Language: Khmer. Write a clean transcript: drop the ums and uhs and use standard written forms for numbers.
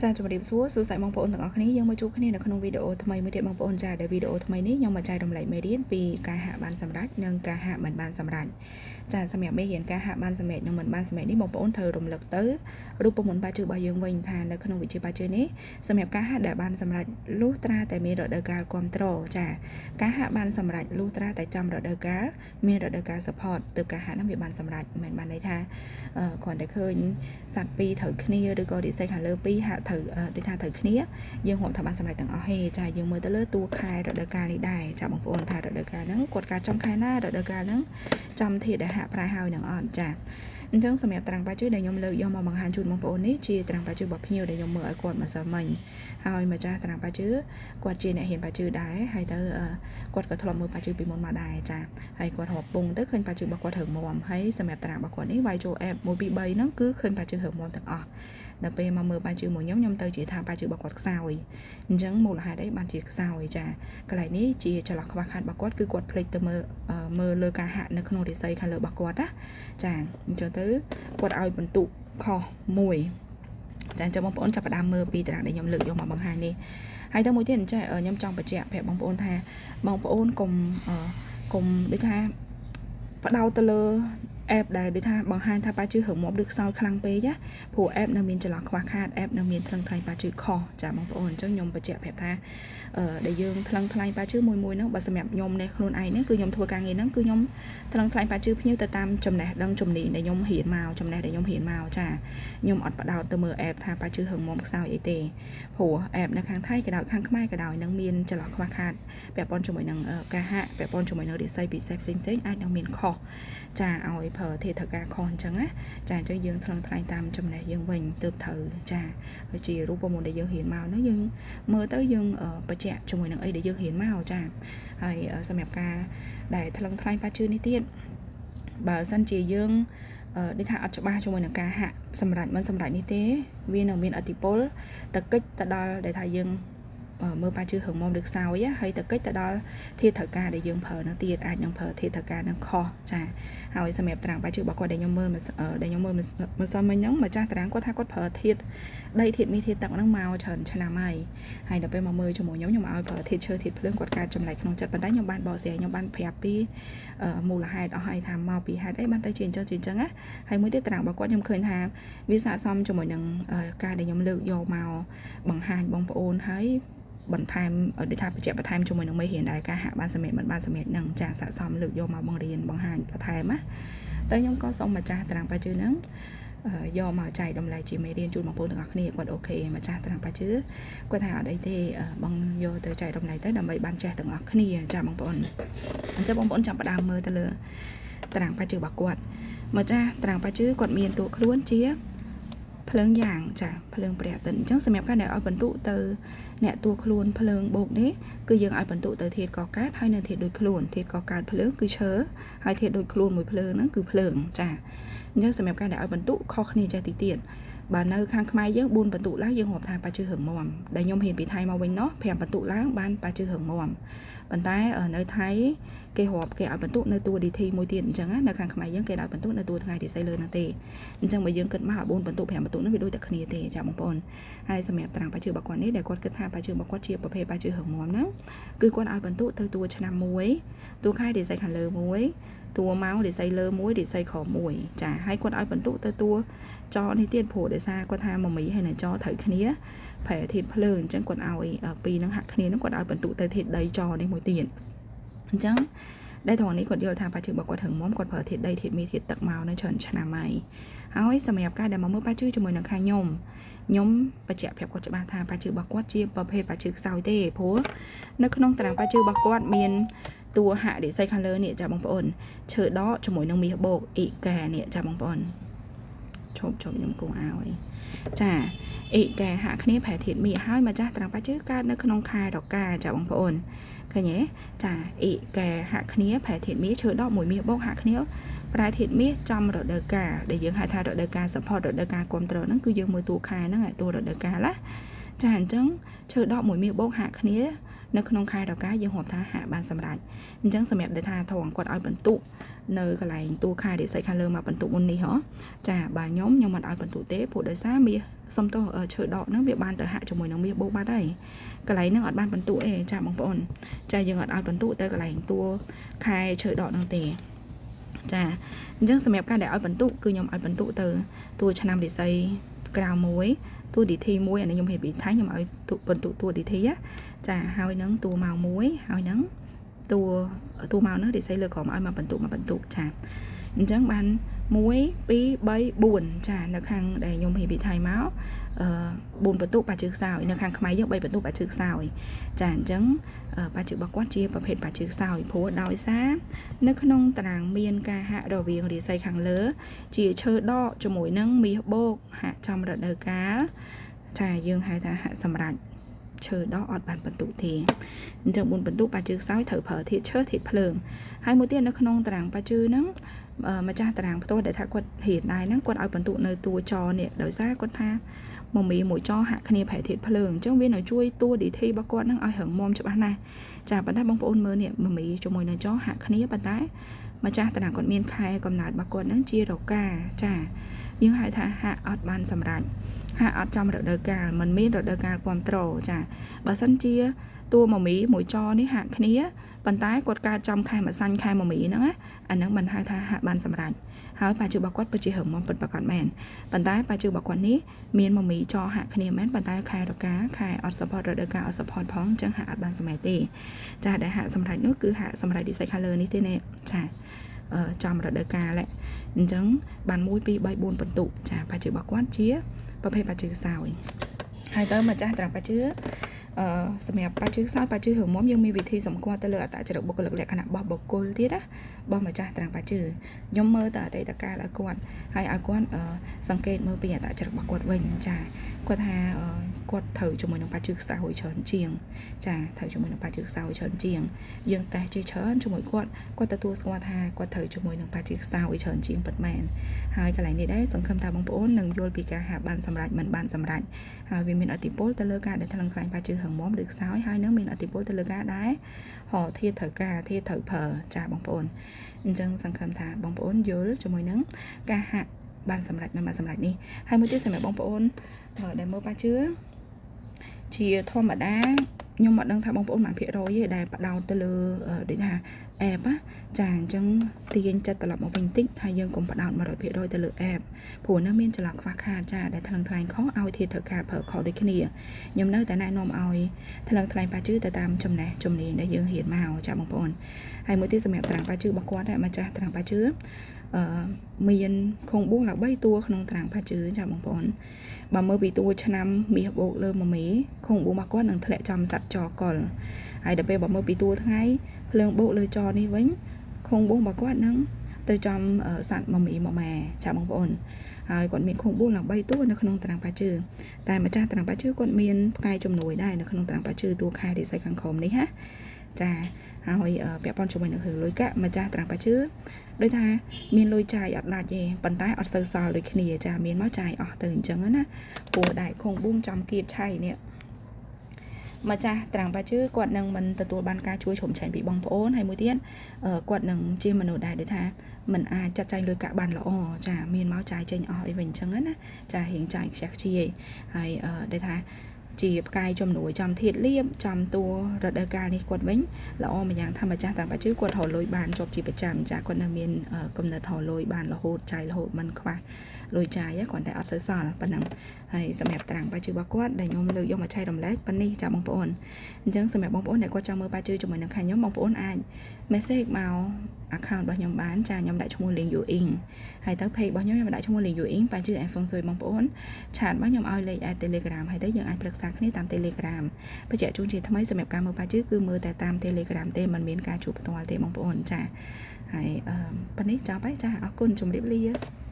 ចាជម្រាបសួរសួស្តីបងប្អូនទាំងអស់គ្នាយើងមកជួបគ្នានៅក្នុងវីដេអូថ្មីមួយទៀតបងប្អូនចាដែលវីដេអូថ្មីនេះខ្ញុំមកចែករំលែកមេរៀនពីការហាក់បានសម្រេចនិងការហាក់មិនបានសម្រេចចាសម្រាប់មេរៀនការហាក់បានសម្រេចនិងមិនបានសម្រេចនេះបងប្អូនត្រូវរំលឹកទៅរូបមន្តបាជើរបស់យើងវិញថានៅក្នុងវិជ្ជាបាជើនេះសម្រាប់ការហាក់ដែលបានសម្រេចលុះត្រាតែមានរដូវកាលគ្រប់គ្រងចាការហាក់បានសម្រេចលុះត្រាតែចំរដូវកាលមានរដូវកាល support ទើបការហាក់ហ្នឹងវាបានសម្រេចមិនមែនបានន័យថាគ្រាន់តែឃើញសត្វពីរត្រូវគ្នាឬក៏រិស័យខាងលើពីរហាក់ត្រូវដូចថាត្រូវគ្នាយើងរាប់ថាបានសម្រេចទាំងអស់ហេចាយើងមើលទៅលើតួខែរដូវកាលនេះដែរចាបងប្អូនថារដូវកាលហ្នឹងគាត់ការចំខែណារដូវកាលហ្នឹងចំធាតុដែលហាក់ប្រែហើយនឹងអត់ចាអញ្ចឹងសម្រាប់ត្រាំងបាជឺដែលខ្ញុំលើកយកមកបង្ហាញជូនបងប្អូននេះជាត្រាំងបាជឺរបស់ភ្ញៀវដែលខ្ញុំមើលឲ្យគាត់ម្សិលមិញហើយម្ចាស់ត្រាំងបាជឺគាត់ជាអ្នកហ៊ានបាជឺដែរហើយទៅគាត់ក៏ធ្លាប់មើលបាជឺពីមុនមកដែរចាហើយគាត់រាប់ពងទៅឃើញបាជឺរបស់គាត់រើមាំហើយសម្រាប់តារាងរបស់គាត់នេះវាយចូល app 1 2 3ហ្នឹងគឺឃើញបាជឺរើមាំទាំងអស់ដល់ពេលមកមើលបាជឺមួយខ្ញុំខ្ញុំទៅជាថាបាជឺរបស់គាត់ខ្សោយអញ្ចឹងមូលហេតុអីបានជាខ្សោយចាកន្លែងនេះជាចន្លោះខ្វះខាតរបស់គាត់គឺគាត់ភ្លេចទៅមើលមើលលើការហាក់នៅក្នុងរិស័យខាងលើរបស់គាត់ណាចាអញ្ចឹងទៅគាត់ឲ្យបន្ទុកខុសមួយចាអញ្ចឹងបងប្អូនចាប់ផ្ដើមមើលពីតារាងដែលខ្ញុំលើកយកមកបង្ហាញនេះហើយទៅមួយទៀតអញ្ចឹងខ្ញុំចង់បញ្ជាក់ប្រាប់បងប្អូនថាបងប្អូនកុំកុំដូចថាផ្ដោតទៅលើ app ដែលដូចថាបង្ហាញថាបាជឺរឹងមាំឬខ្សោយខ្លាំងពេកណាព្រោះ app នៅមានចន្លោះខ្វះខាត app នៅមានថ្លឹងថ្លែងបាជឺខុសចាបងប្អូនអញ្ចឹងខ្ញុំបញ្ជាក់ប្រាប់ថាអឺដែលយើងថ្លឹងថ្លែងបាជឺមួយមួយហ្នឹងបើសម្រាប់ខ្ញុំនេះខ្លួនឯងនេះគឺខ្ញុំធ្វើការងារហ្នឹងគឺខ្ញុំថ្លឹងថ្លែងបាជឺភ្ញៀវទៅតាមចំណេះដឹងជំនាញដែលខ្ញុំរៀនមកចំណេះដែលខ្ញុំរៀនមកចាខ្ញុំអត់ផ្ដោតទៅមើល app ថាបាជឺរឹងមាំខ្សោយអីទេព្រោះ app នៅខាងថៃក៏ដោយខាងខ្មែរក៏ដោយនឹងមានចន្លោះខ្វះខាតពាក់ព័ន្ធជាមួយនឹងការហាក់ពាក់ព័ន្ធជាមួយនឹងរិស័យពិសេសផ្សេងផ្សេងអាចនឹងមានខុសចាឲ្យប្រើធាតុត្រូវការខុសអញ្ចឹងណាចាអញ្ចឹងយើងថ្លឹងថ្លែងតាមចំណេះយើងវិញទើបត្រូវចាហើយជារូបមន្តដែលយើងរៀនមកហ្នឹងយើងមើលទៅយើងបញ្ជាក់ជាមួយនឹងអីដែលយើងរៀនមកចាហើយសម្រាប់ការដែលថ្លឹងថ្លែងបាជឿនេះទៀតបើសិនជាយើងដូចថាអត់ច្បាស់ជាមួយនឹងការហាក់សម្រាប់មិនសម្រាប់នេះទេវានឹងមានអតិពលតកិច្ចទៅដល់ដែលថាយើងមើលបាជឺរឹងមាំឬខ្សោយហើយតកិច្ចទៅដល់ធាតុត្រូវការដែលយើងប្រើនឹងទៀតអាចនឹងប្រើធាតុត្រូវការនឹងខុសចាហើយសម្រាប់ត្រាំងបាជឺរបស់គាត់ដែលខ្ញុំមើលដែលខ្ញុំមើលម្សិលមិញហ្នឹងម្ចាស់ត្រាំងគាត់ថាគាត់ប្រើធាតុដីធាតុមាសធាតុទឹកហ្នឹងមកច្រើនឆ្នាំហើយហើយដល់ពេលមកមើលជាមួយខ្ញុំខ្ញុំឲ្យប្រើធាតុឈើធាតុភ្លើងគាត់កើតចម្លែកក្នុងចិត្តប៉ុន្តែខ្ញុំបានបកស្រាយខ្ញុំបានប្រាប់ពីមូលហេតុអស់ហើយថាមកពីហេតុអីបានទៅជាអញ្ចឹងជាអញ្ចឹងណាហើយមួយទៀតតារាងរបស់គាត់ខ្ញុំឃើញថាវាស័ក្តិសមជាមួយនឹងការដែលខ្ញុំលើកយកមកបង្ហាញបងប្អូនហើយបន្ថែមដូចថាបញ្ជាក់បន្ថែមជាមួយនឹងមេរៀនដែរការហាក់បានសម្រេចមិនបានសម្រេចនឹងចាស័ក្តិសមលើកយកមកបង្រៀនបង្ហាញបន្ថែមណាតែខ្ញុំក៏សូមម្ចាស់តារាងបាជឺហ្នឹងយកមកចែកតម្លៃជាមេរៀនជូនបងប្អូនទាំងអស់គ្នាគាត់ OK ម្ចាស់តារាងបាជឺគាត់ថាអត់អីទេបងយកទៅចែកតម្លៃទៅដើម្បីបានចេះទាំងអស់គ្នាចាបងប្អូនអញ្ចឹងបងប្អូនចាំផ្ដើមមើលទៅលើតារាងបាជឺរបស់គាត់ម្ចាស់តារាងបាជឺគាត់មានតួខ្លួនជាភ្លើងយ៉ាងចាភ្លើងព្រះអាទិត្យអញ្ចឹងសម្រាប់ការដែលឲ្យបន្ទុកទៅអ្នកតួខ្លួនភ្លើងបូកនេះគឺយើងឲ្យបន្ទុកទៅធាតុកកើតហើយនៅធាតុដូចខ្លួនធាតុកកើតភ្លើងគឺឈើហើយធាតុដូចខ្លួនមួយភ្លើងហ្នឹងគឺភ្លើងចាអញ្ចឹងសម្រាប់ការដែលឲ្យបន្ទុកខុសគ្នាចេះតិចទៀតបើនៅខាងខ្មែរយើង4បន្ទុកឡើងយើងរាប់ថាបាជឺរឹងមាំដែលខ្ញុំរៀនពីថៃមកវិញនោះ5បន្ទុកឡើងបានបាជឺរឹងមាំប៉ុន្តែនៅថៃគេរាប់គេឲ្យបន្ទុកនៅតួ DT មួយទៀតអញ្ចឹងណានៅខាងខ្មែរយើងគេឲ្យបន្ទុកនៅតួថ្ងៃរិស័យលើហ្នឹងទេអញ្ចឹងបើយើងគិតមក4បន្ទុក5បន្ទុកហ្នឹងវាដូចតែគ្នាទេចាបងប្អូនហើយសម្រាប់ត្រាំងបាជឺរបស់គាត់នេះដែលគាត់គិតថាបាជឺរបស់គាត់ជាប្រភេទបាជឺរឹងមាំហ្នឹងគឺគាត់ឲ្យបន្ទុកទៅតួឆ្នាំ1តួខែរិស័យខាងលើ1តួម៉ោងរិស័យលើ1រិស័យក្រោម1ចាហើយគាត់ឲ្យបន្ទុកទៅតួចនេះទៀតព្រោះដោយសារគាត់ថាមមីហើយនឹងចត្រូវគ្នាប្រែធាតុភ្លើងអញ្ចឹងគាត់ឲ្យពីរនឹងហាក់គ្នានឹងគាត់ឲ្យបន្ទុកទៅធាតុដីចនេះមួយទៀតអញ្ចឹងដែលត្រង់នេះគាត់យល់ថាបាជើរបស់គាត់រឹងមាំគាត់ប្រើធាតុដីធាតុមីធាតុទឹកមកនៅច្រើនឆ្នាំហើយហើយសម្រាប់ការដែលមកមើលបាជើជាមួយនឹងខាងខ្ញុំខ្ញុំបញ្ជាក់ប្រាប់គាត់ច្បាស់ថាបាជើរបស់គាត់ជាប្រភេទបាជើខ្សោយទេព្រោះនៅក្នុងតារាងបាជើរបស់គាត់មានតួហាក់រិស័យខាងលើនេះចាបងប្អូនឈើដកជាមួយនឹងមាសបូកអ៊ីកានេះចាបងប្អូនឈប់ឈប់ខ្ញុំគង់ឲ្យចាអ៊ីកាហាក់គ្នាប្រែធាតុមាសហើយម្ចាស់តារាងបាជើកើតនៅក្នុងខែរកាចាបងប្អូនឃើញទេចាអ៊ីកាហាក់គ្នាប្រែធាតុមាសឈើដកមួយមាសបូកហាក់គ្នាប្រែធាតុមាសចំរដូវកាលដែលយើងហៅថារដូវកាល support រដូវកាលគ្រប់គ្រងហ្នឹងគឺយើងមើលតួខែហ្នឹងតួរដូវកាលណាចាអញ្ចឹងឈើដកមួយមាសបូកហាក់គ្នា នៅក្នុងខែរកាយើងរាប់ថាហាក់បានសម្រេចអញ្ចឹងសម្រាប់ដែលថាថងគាត់ឲ្យបន្ទុកនៅកន្លែងតួខែរិស័យខាងលើមកបន្ទុកមុននេះហ៎ចាបាទខ្ញុំខ្ញុំមិនឲ្យបន្ទុកទេព្រោះដោយសារមាសសុំទោសឈើដកហ្នឹងវាបានទៅហាក់ជាមួយនឹងមាសបូកបាត់ហើយកន្លែងហ្នឹងអត់បានបន្ទុកទេចាបងប្អូនចាយើងអត់ឲ្យបន្ទុកទៅកន្លែងតួខែឈើដកហ្នឹងទេចាអញ្ចឹងសម្រាប់ការដែលឲ្យបន្ទុកគឺខ្ញុំឲ្យបន្ទុកទៅតួឆ្នាំរិស័យក្រៅមួយតួ DT មួយអានេះខ្ញុំហេតុពីថៃខ្ញុំឲ្យបន្ទុកតួ DT ណាចាហើយនឹងតួម៉ោងមួយហើយនឹងតួតួម៉ោងហ្នឹងរិស័យលើក្រោមឲ្យមកបន្ទុកមកបន្ទុកចាអញ្ចឹងបាន1 2 3 4ចានៅខាងដែលខ្ញុំហេពីថៃមកអឺ4បន្ទុកបាជើខ្សោយនៅខាងខ្មែរយើង3បន្ទុកបាជើខ្សោយចាអញ្ចឹងបាជើរបស់គាត់ជាប្រភេទបាជើខ្សោយព្រោះដោយសារនៅក្នុងតារាងមានការហាក់រវាងរិស័យខាងលើ ជាឈើដកជាមួយនឹងមាសបូកហាក់ចំរដូវកាលចាយើងហៅថាហាក់សម្រាប់ឈើដកអត់បានបន្ទុកទេអញ្ចឹង4បន្ទុកបាជើខ្សោយត្រូវប្រើធាតុឈើធាតុភ្លើងហើយមួយទៀតនៅក្នុងតារាងបាជើហ្នឹងម្ចាស់តារាងផ្ទាល់ដែលថាគាត់រៀនដែរហ្នឹងគាត់ឲ្យបន្ទុកនៅតួចនេះដោយសារគាត់ថាមមីមួយចហាក់គ្នាប្រែធាតុភ្លើងអញ្ចឹងវានឹងជួយតួ DT របស់គាត់ហ្នឹងឲ្យរឹងមាំច្បាស់ណាស់ចាប៉ុន្តែបងប្អូនមើលនេះមមីជាមួយនឹងចហាក់គ្នាប៉ុន្តែម្ចាស់តារាងគាត់មានខែកំណើតរបស់គាត់ហ្នឹងជារកាចាយើងហៅថាហាក់អត់បានសម្រេចហាក់អត់ចំរដូវកាលមិនមានរដូវកាលគ្រប់ត្រូលចាបើសិនជាតួមមីមួយចនេះហាក់គ្នាប៉ុន្តែគាត់កើតចំខែម្សាញ់ខែមមីហ្នឹងណាអាហ្នឹងមិនហៅថាហាក់បានសម្រេចហើយបាជើរបស់គាត់ពិតជារឹងមាំពិតប្រាកដមែនប៉ុន្តែបាជើរបស់គាត់នេះមានមមីចហាក់គ្នាមែនប៉ុន្តែខែរកាខែអត់ support រដូវកាលអត់ support ផងអញ្ចឹងហាក់អត់បានសម្រេចទេចាដែលហាក់សម្រេចនោះគឺហាក់សម្រេច design color នេះទេនេះចាចំរដូវកាលអញ្ចឹងបាន1 2 3 4បន្ទុកចាបាជើរបស់គាត់ជាប្រភេទបាជើខ្សោយហើយទៅម្ចាស់ត្រាំបាជើអឺសម្រាប់បាជើខ្សោយបាជើរឹងមាំយើងមានវិធីសម្គាល់ទៅលើអត្តចរិតបុគ្គលិកលក្ខណៈរបស់បុគ្គលទៀតណារបស់ម្ចាស់ត្រាំបាជើខ្ញុំមើលទៅអតីតកាលឲ្យគាត់ហើយឲ្យគាត់សង្កេតមើលពីអត្តចរិតរបស់គាត់វិញចាគាត់ថាគាត់ត្រូវជាមួយនឹងបាជើខ្សោយច្រើនជាងចាត្រូវជាមួយនឹងបាជើខ្សោយច្រើនជាងយើងតេស្តជាច្រើនជាមួយគាត់គាត់ទទួលស្គាល់ថាគាត់ត្រូវជាមួយនឹងបាជើខ្សោយច្រើនជាងពិតមែនហើយកន្លែងនេះដែរសង្ឃឹមថាបងប្អូននឹងយល់ពីការហាក់បានសម្រេចមិនបានសម្រេចហើយវាមានឥទ្ធិពលទៅលើការដែលថ្លឹងថ្លែងបាជើរឹងមាំឬខ្សោយហើយនឹងមានឥទ្ធិពលទៅលើការដែលហោធាតត្រូវការធាតត្រូវប្រើចាបងប្អូនអញ្ចឹងសង្ឃឹមថាបងប្អូនយល់ជាមួយនឹងការហាក់បានសម្រេចមិនបានសម្រេចនេះហើយមួយទៀតសម្រាប់បងប្អូនដែលមើលបាជើជាធម្មតាខ្ញុំអត់ដឹងថាបងប្អូនប៉ុន្មានភាគរយទេដែលបដោតទៅលើដូចថា app ណាចាអញ្ចឹងទាញចិត្តត្រឡប់មកវិញតិចថាយើងកុំបដោត100%ទៅលើ app ព្រោះនៅមានចន្លោះខ្វះខាតចាដែលថ្លឹងថ្លែងខុសឲ្យធាតត្រូវការប្រើខុសដូចគ្នាខ្ញុំនៅតែណែនាំឲ្យថ្លឹងថ្លែងបាជឺទៅតាមចំណេះជំនាញដែលយើងរៀនមកចាបងប្អូនហើយមួយទៀតសម្រាប់ត្រាំងបាជឺរបស់គាត់ដែរម្ចាស់ត្រាំងបាជឺអឺមានខងបួងឡើង3តួក្នុងត្រាំងបាជឺចាបងប្អូនបើមើលពីតួឆ្នាំមាសបូកលើមមីខងបួងរបស់គាត់នឹងធ្លាក់ចំសัตว์ចកលហើយដល់ពេលបើមើលពីតួថ្ងៃភ្លើងបូកលើចនេះវិញខងបួងរបស់គាត់នឹងទៅចំសัตว์មមីមម៉ែចាបងប្អូនហើយគាត់មានខងបួងឡើង3តួនៅក្នុងត្រាំងបាជើតែម្ចាស់ត្រាំងបាជើគាត់មានផ្កាយជំនួយដែរនៅក្នុងត្រាំងបាជើតួខែរិស័យខាងក្រោមនេះណាចាហើយពាក់ព័ន្ធជាមួយនឹងរឿងលុយកាក់ម្ចាស់ត្រាំងបាជើដូចថាមានលុយចាយអត់ដាច់ទេប៉ុន្តែអត់សូវសល់ដូចគ្នាចាមានមកចាយអស់ទៅអញ្ចឹងណាព្រោះដែរខងបួងចំគៀបឆៃនេះម្ចាស់ត្រាំងបាជើគាត់នឹងមិនទទួលបានការជួយជ្រោមជ្រែងពីបងប្អូនហើយមួយទៀតគាត់នឹងជាមនុស្សដែរដូចថាមិនអាចចាត់ចែងលុយកាក់បានល្អចាមានមកចាយចេញអស់អីវិញអញ្ចឹងណាចារៀងចាយខ្ជះខ្ជាយហើយដូចថាជាផ្កាយជំនួយចំធាតលៀបចំតួរដូវកាលនេះគាត់វិញល្អម្យ៉ាងធម្មចាស់តាមបាជឺគាត់រកលុយបានជាប់ជាប្រចាំចាគាត់នៅមានកំណត់រកលុយបានរហូតចាយរហូតមិនខ្វះលុយចាយគ្រាន់តែអត់សូវសល់ប៉ុណ្ណឹងហើយសម្រាប់ត្រាំងបាជឺរបស់គាត់ដែលខ្ញុំលើកយកមកចែករំលែកប៉ុណ្នេះចាបងប្អូនអញ្ចឹងសម្រាប់បងប្អូនដែលគាត់ចង់មើលបាជឺជាមួយនឹងខាងខ្ញុំបងប្អូនអាច message មក account របស់ខ្ញុំបានចាខ្ញុំដាក់ឈ្មោះ Ling Yu Ing ហើយទៅ page របស់ខ្ញុំខ្ញុំដាក់ឈ្មោះ Ling Yu Ing បាជឺ and Feng Shui បងប្អូន chat មកខ្ញុំឲ្យលេខ add Telegram ហើយទៅយើងអាចប្រឹក្សាគ្នាតាម Telegram បញ្ជាក់ជូនជាថ្មីសម្រាប់ការមើលបាជឺគឺមើលតែតាម Telegram ទេมันមានការជួបផ្ទាល់ទេបងប្អូនចាហើយអឺប៉ុណ្នេះចប់ហើយចាអរគុណជម្រាបលា។